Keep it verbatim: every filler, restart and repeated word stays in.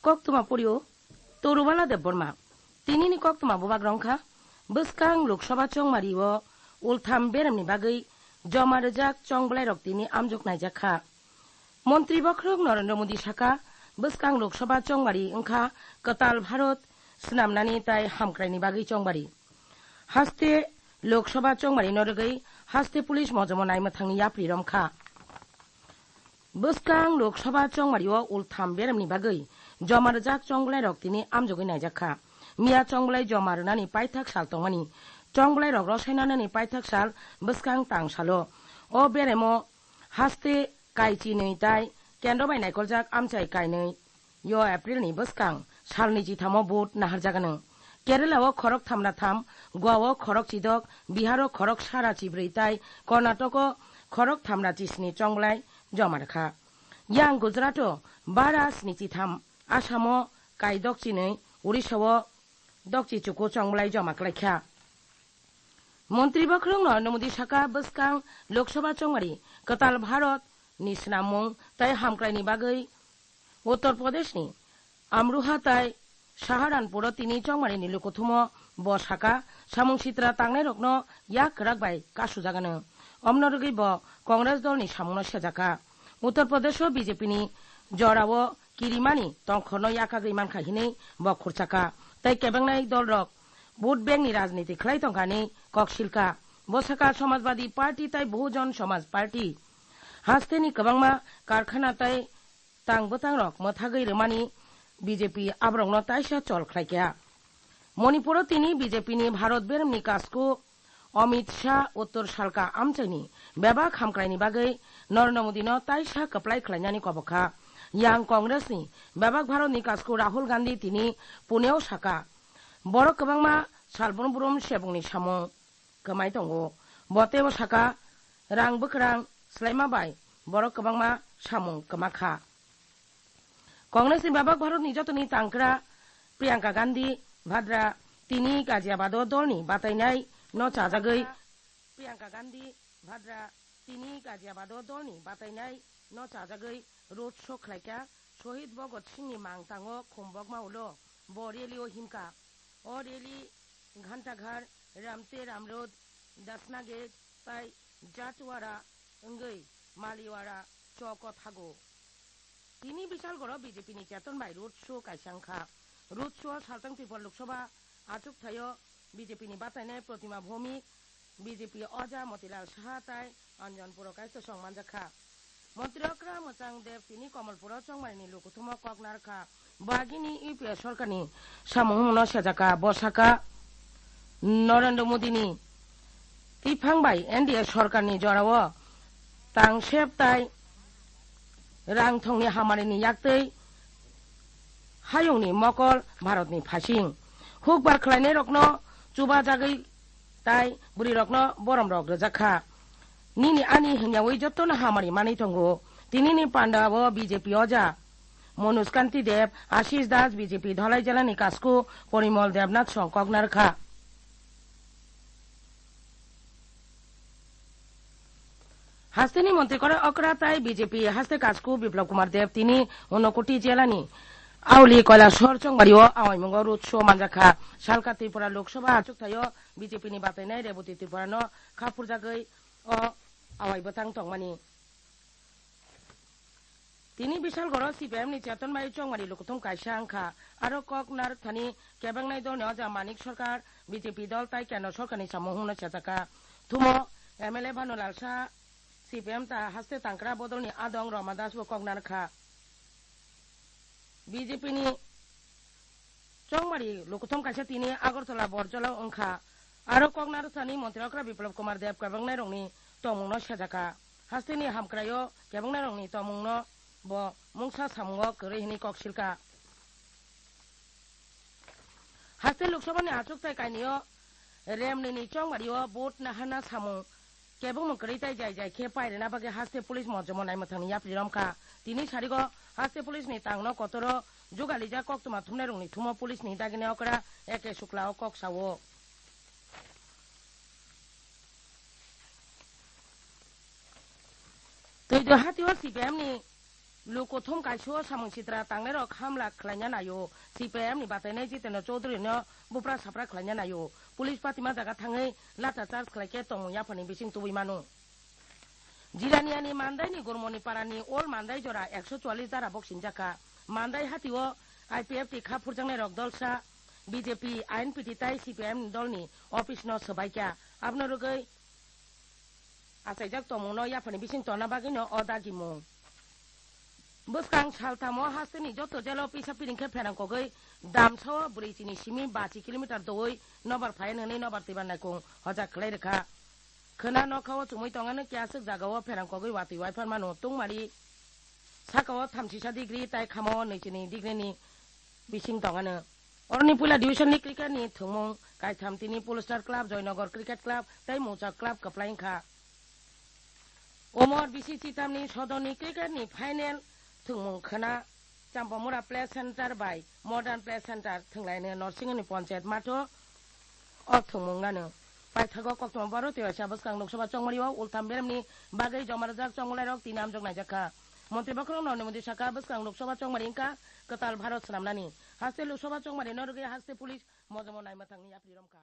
Koktwma pori o Torubala Debbarma. Tinini koktwma bubak rwngkha, bwskang Lok Sabha chongmari o ultham beremni bagwi joma rwjak chongbwlairok tini amjok naijak kha. Montri bokhorok Narendra Modi saka, bwskang Lok Sabha chongmari wngkha kwtal Bharot swnamnani tai hamkraini bagwi chongmari. Haste Lok Sabha chongmari no rwgwi haste police mojomo naimwthangni yapri romkha. Bwskang Lok Sabha chongmari o ultham beremni bagwi joma rwjak chongbwlairok tini amjogwi naijak kha. Miya chongbwlai joma rwnani paithak sal tongmani. Chongbwlairok rosainanani paithak sal bwskang tang salo. O beremo haste kaichi nwi tai kendro bai naikoljak amchai kainwi yo April ni bwskang salni chithamo vote naharjagano. Kerala o khorok thamna tham, Goa o khorok chidok, Bihar o khorok sara chibrwi tai Karnataka o khorok thamna chisni chonglai joma rwkha. Yang Gujarat o bara sni chitham, Assam o kai dokchinwi, Orissa o dokchi chuku chonglai joma klaikha. Montri bokhorok Narendra Modi saka bwskang Lok Sabha chongmari kwtal Bharot ni swnamung tai hamkraini bagwi Uttar Pradesh ni Amroha tai Saharanpur o tini chongmari ni lukuthumo bo saka samung sitra tangnairokno yak kwrak bai kasujagano. Omno rwgwi bo Congress dol ni samungno sejakha. Uttar Pradesh o B J P ni jora o kirimani tongkhorno yakagwi mankha hinwi bo khurchakha. Tai kebengnai dolrok vote bank ni rajniti khlai tongkha hinwi kok silkha. Bo sakha Samajwadi Party tai Bahujan Samaj Party. Hasteni kwbangma karkhana tai tang bwtangrok mwthagwi rwmani B J P aborokno taisa chol khlaikha. Manipur o tini B J P ni Bharot beremni kasku Amit Shah uttor salka amchaini bebak hamkraini bagwi Narendra Modi no taisa kwplai khlainani kobokha. Yang Congress ni bebak Bharot ni kasku Rahul Gandhi tini Pune o saka, borok kwbangma salbrum brum sebungni samung kwmai tongo. Bo teibo saka, rang bwkrang swlaima bai borok kwbangma samung kwma kha. Congress ni bebak Bharot ni jotoni tangkra Priyanka Gandhi Vadra tini Ghaziabad o dolni batainai no chajagwi, Priyanka Gandhi Vadra tini Ghaziabad o dolni batainai no chajagwi road show khlaikha. Shohid Bhagat Singh ni mangtango Khumbokma ulo bo rally o himkha. O rally Ghantaghar, Ramte Ramrod, Dasna Gate tai Jatwara wngwi Maliwara chok o thago. Tini Bishalgoro B J P ni cheton bai road show kaisa wngkha. Road show o Saltang Tripura Lok Sabha achuk thaio B J P ni batainai Protima Bhowmik, B J P oja Motilal Saha tai Anjanpur o kaisa song manjakha. Montri okra Mwchang Deb tini Kamalpur o chongmani ni lukuthumo kok narwkha. Bagini U P A sorkarni samung hwnmano sejakha. Bo sakha, Narendra Modini twiphang bai N D A sorkarni jorao tangsep tai rangthongni hamarini yaktwi hayungni mokol Bharatni phasing. Hukbar khlainairokno chubajagwi tai bwrwirokno boromrok rwjakha. Nini ani hwnyawi jotono hamari manwi tongo. Tinini pandao B J P oja Manoj Kanti Deb, Ashish Das, B J P Dhalai jelani kasku Porimol Debnath song kok narwkha. Hasteni montri kora okra tai B J P haste kasku Biplab Kumar Deb tini Unakoti jelani Auli Koilashahar chongbario awaimungo road show manjakha. Salka Tripura Lok Sabha achuk thaio B J P ni batainai Reboti Tripura no khapurjagwi o awai bwtang tongmani. Tini Bishalgoro C P M ni cheton bai chongmani lukuthum kaisa wngkha. Aro kok narwkthani kebengnai dolni oja Manik Sarkar, B J P dol tai Kendro Sarkarni samung hwnno sejakha. Thumo M L A Bhanulal Saha, C P M ta haste tangkra bodolni adong Roma Das bo kok narwkha. B J P ni chongmari lukuthum kaisa tini Agartala Borjola wngkha. Aro kok narwkthani montri okra Biplab Kumar Deb kebengnairokni tongmungno sejakha. Hasteni hamkraio kebengnairokni tongmungno bo mungsa samungo kwrwi hwnwi kok silkha. Haste Lok Sabhani achuk tai kainwio Remnini chongmario vote naharna samung kebengmung kwrwi tai jai jai khe pairwna bagwi haste police mojomo naimwthangni yapri romkha. Tini sarigo haste police ni tangno kotoro jugalijak koktwma thumnairokni thumo police ni dagini okra A K Shukla o kok sao. Twido hatio C P M ni Lukuthum kaisio samung sitra tangnairok hamla khlaina naio. C P I M ni batainai Jitendra Chaudhary no bupra sapra khlaina naio. Police patima jaga thangwi lata charge khlaikhe tongmung yaphani bising tubui mano. Jiraniani Mandaini Gormoni parani Ol Mandai jora ekso chwallis dara bok sinjakha. Mandai hatio I P F T kha phurjaknairok dolsa B J P, I N P T tai C P I M ni dolni office no swbaikha. Abno rwgwi achaijak tongmungno yaphani bising tonna bagwino o dagimung. Bwskang salthamo hasteni joto jelo pisa piring khe pherang kogwi damsao bwrwi chini simi bachi kilometer doui nobar phayan hwnwi nobar twibar naikung hojak khlai rwkha. Khwna nokha o chumui tongano kiaswk jagao pherang kogwi watwi waiphan mano tungmari sakao thamsisa degree tai khamao nwichini degree ni bising tongano. Oroni puila division ni cricket ni thwngmung kaitham tini Polestar Club, Joynagar Cricket Club tei Mouchak Club kwplai wngkha. Omor B C C tamni sodoni cricket ni final thwngmung khwna Champamura Play Center bai Modern Play Center thwnglaino Norsingni Panchayat matho o thwngmung nano. Paithago koktwma baro tei waisa bwskang Lok Sabha chongmari o ultham beremni bagwi joma rwjak chongmalairok tini amjok naijakha. Montri Bokhorok Narendra Modi sakha bwskang Lok Sabha chongmari wngkha kwtal Bharat swnamnani. Haste Lok Sabha chongmari no rwgwi haste police mojomo naima thangni yapri romkha.